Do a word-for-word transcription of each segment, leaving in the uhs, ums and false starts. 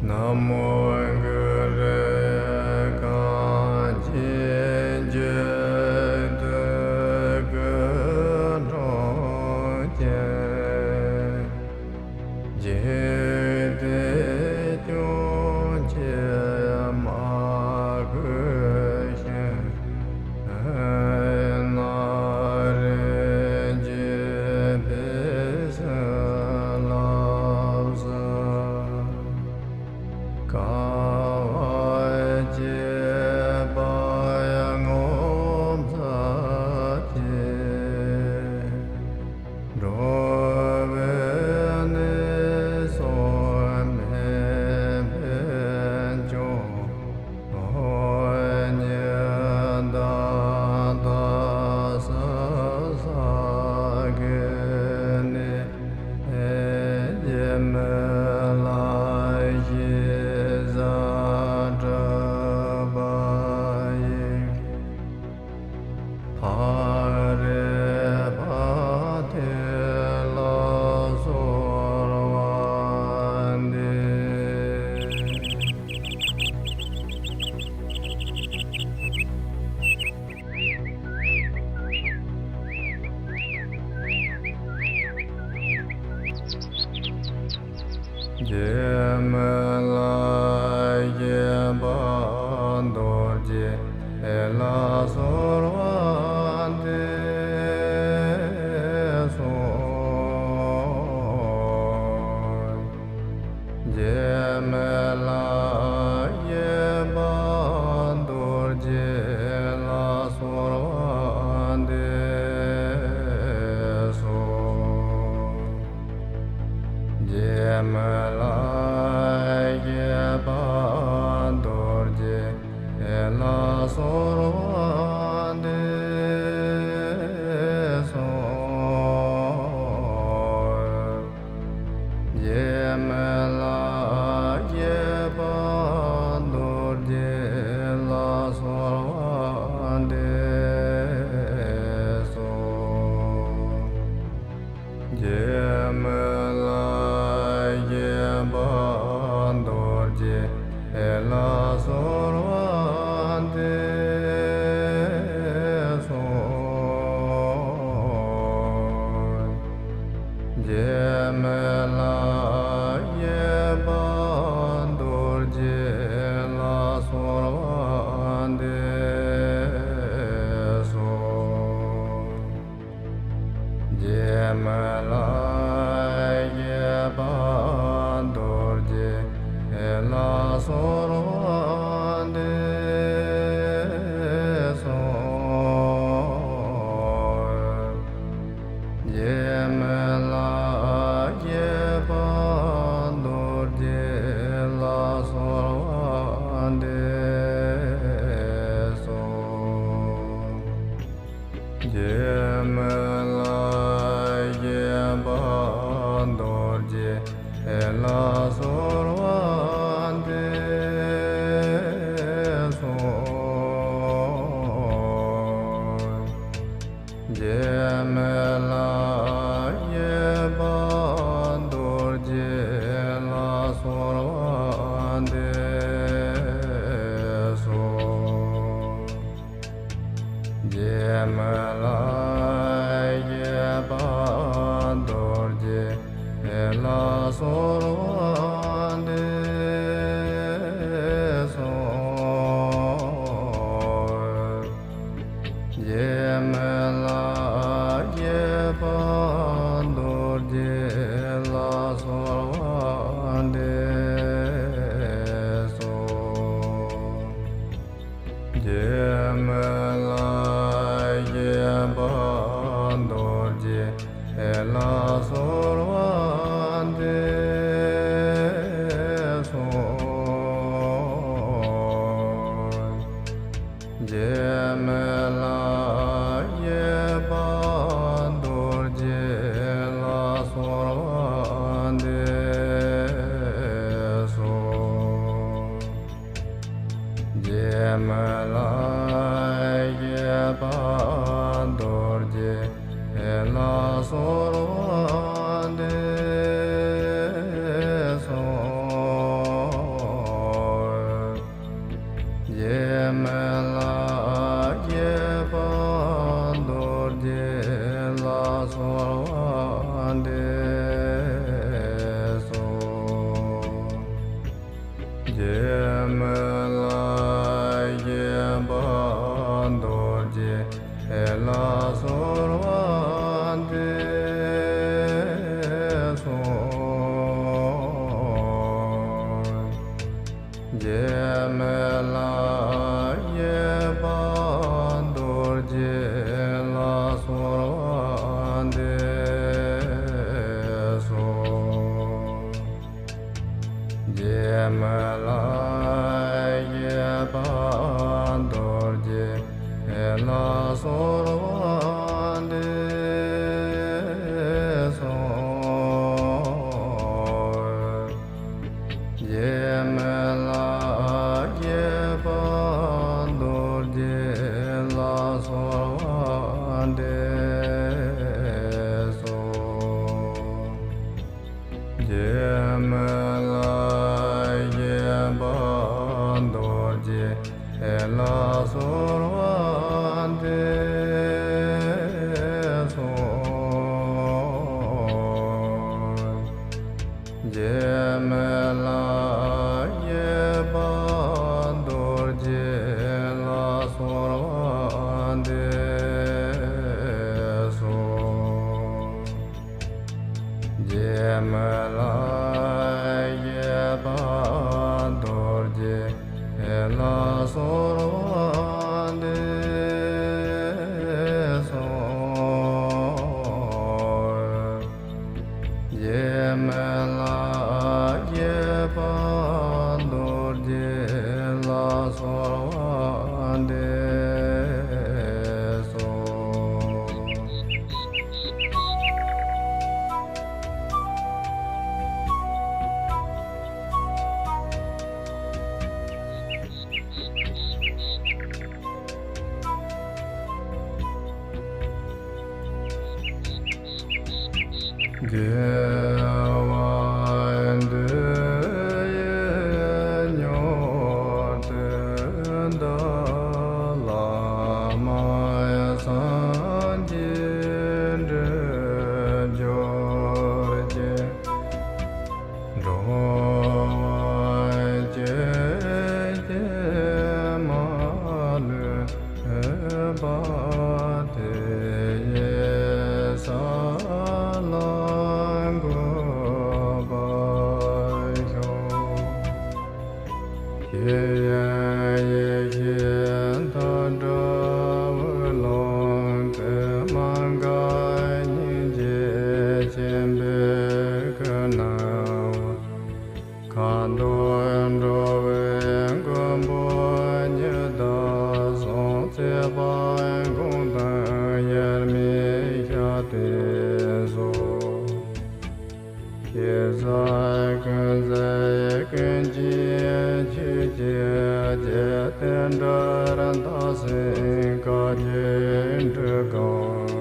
ན་མོ་གུ་རུ། གང་ཕྱིར་འཇུག་ཏུ་ཀུན་འགྲོ་ཀྱང་། འཇིག་རྟེན་སྐྱོང་བྱེད་མ་གུས་ཤིང་། ན་རེ་འཇིགས་པའི་བྱིན་རླབས་སུ། དཀའ་བ་སྤྱད་པ་ངོ་མཚར་ཅན། འགྲོ་བའི་གནས་སུ་མེད་པའི་སྐྱོང་ཉིད་བདག་བདག་ས་ས་གི་ནས། ཡེ་མི་ལ་ཞེས་སྒྲུབ་པ་ཡི། ཕ་རོལ་པོ་དེ་ལ་གསོལ་བ་འདེབས། འཇིགས་མེད་ལ་དགྱེས་པ་རྡོ་རྗེ་ལ་གསོལ་བ་འདེབས་སོ། འཇིགས་མེད་ལ་དགྱེས་པ་རྡོ་རྗེ་ལ་གསོལ་བ་འདེབས་སོ། འཇིགས་མེད་ལ་དགྱེས་པ་རྡོ་རྗེ་ལ་གསོལ་བ་འདེབས་སོ། འཇིགས་མེད་ལ་དགྱེས་པ་རྡོ་རྗེ་ལ་གསོལ་བ་འདེབས་སོ། འཇིགས་མེད་ལ་དགྱེས་པ་རྡོ་རྗེ་ལ་གསོལ་བ་འདེབས་སོ། འཇིགས་མེད་ལ་དགྱེས་པ་རྡོ་རྗེ་ལ་གསོལ་བ་འདེབས་སོ། འཇིགས་མེད་ལ་དགྱེས་པ་རྡོ་རྗེ་ལ་གསོལ་བ་འདེབས་སོ། འཇིགས་མེད་ལ་དགྱེས་པ་རྡོ་རྗེ་ལ་གསོལ་བ་འདེབས་སོ། འཇིགས་མེད་ལ་དགྱེས་པ་རྡོ་རྗེ་ལ་གསོལ་བ་འདེབས་སོ། འཇིགས་མེད་ལ་དགྱེས་པ་རྡོ་རྗེ་ལ་གསོལ་བ་འདེབས་སོ། འཇིགས་མེད་ལ་དགྱེས་པ་རྡོ་རྗེ་ལ་གསོལ་བ་འདེབས་སོ། འཇིགས་མེད་ལ་དགྱེས་པ་རྡོ་རྗེ་ལ་གསོལ་བ་འདེབས་སོ། འཇིགས་མེད་ལ་དགྱེས་པ་རྡོ་རྗེ་ལ་གསོལ་བ་འདེབས་སོ། འཇིགས་མེད་ལ་དགྱེས་པ་རྡོ་རྗེ་ལ་གསོལ་བ་འདེབས་སོ། འཇིགས་མེད་ལ་དགྱེས་པ་རྡོ་རྗེ་ལ་གསོལ་བ་འདེབས་སོ། ལ་གསོལ་བ་འདེབས་སོ། རྗེ་མི་ལ་གཡས་པ་རྡོ་རྗེ་ལ་གསོལ་བ་འདེབས་སོ། རྗེ་མི་ལ་གཡས་པ་རྡོ་རྗེ་ལ་གསོལ་བ་འདེབས་སོ། རྗེ་མི་ལ་གཡས་པ་རྡོ་རྗེ་ལ་གསོལ་བ་འདེབས་སོ། རྗེ་མི་ལ་གཡས་པ་རྡོ་རྗེ་ལ་གསོལ་བ་འདེབས་སོ། རྗེ་མི་ལ་གཡས་པ་རྡོ་རྗེ་ལ་གསོལ་བ་འདེབས་སོ། རྗེ་མི་ལ་གཡས་པ་རྡོ་རྗེ་ལ་གསོལ་བ་འདེབས་སོ། རྗེ་མི་ལ་གཡས་པ་རྡོ་རྗེ་ལ་གསོལ་བ་འདེབས་སོ། དགེ་བ་འདི་ཡིས་མྱུར་དུ་བདག་བླ་མ་སངས་རྒྱས་འགྲུབ་གྱུར་ཅིག། འགྲོ་བ་ཀྱེ་ཀྱེ་མ་ལུས་པ་དེ་ཡི་ས་ལ་འགོད་པར་ཤོག། ཤེས་ཡོན་ཡེ་ཤེས་མཐའ་བྲལ་བའི་ལམ་སྟེ། མ་འགགས་སྙིང་རྗེ་ཆེན་པོའི་སྐུ་སྣང་བ། ཁ་དོག་འགྲོ་བའི་མགོན་པོ་ཉི་ཟླ་གསུམ། ཚེ་དཔག་དགུང་སྟོང་དབྱེར་མེད་ཞལ་ཏེ་སོགས། ཤེས་བྱ་ཀུན་གསལ་ཀུན་གྱི་ཆོས་ཀྱི་རྒྱལ། བསྟན་དགྲར་བདག་སྲིད་བཀའ་བརྒྱུད་འབྲུག་སྒོམ།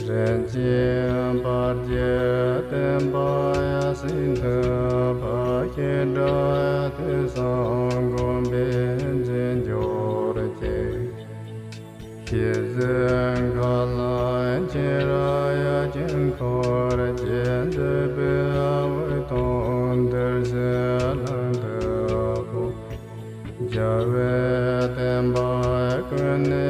རིན་ཆེན་བར་གྱི་བསྟན་པ་ཡང་སྲིད་མཐུ་བ། ཤེས་དགྲ་དུས་གསུམ་འགོམ་པའི་རྗེས་འཇུག་ཅིག། ཤེས་བྱའི་མཁའ་ལ་མཆེ་རབ་ཡར་སྐྱེམས་འཁོར་གྱིས། འཛིན་པའི་དབུས་དང་འདིར་གཤེགས་ལྷུན་སྟུག་པོ། རྒྱལ་བའི་བསྟན་པ་ཀུན་ནས་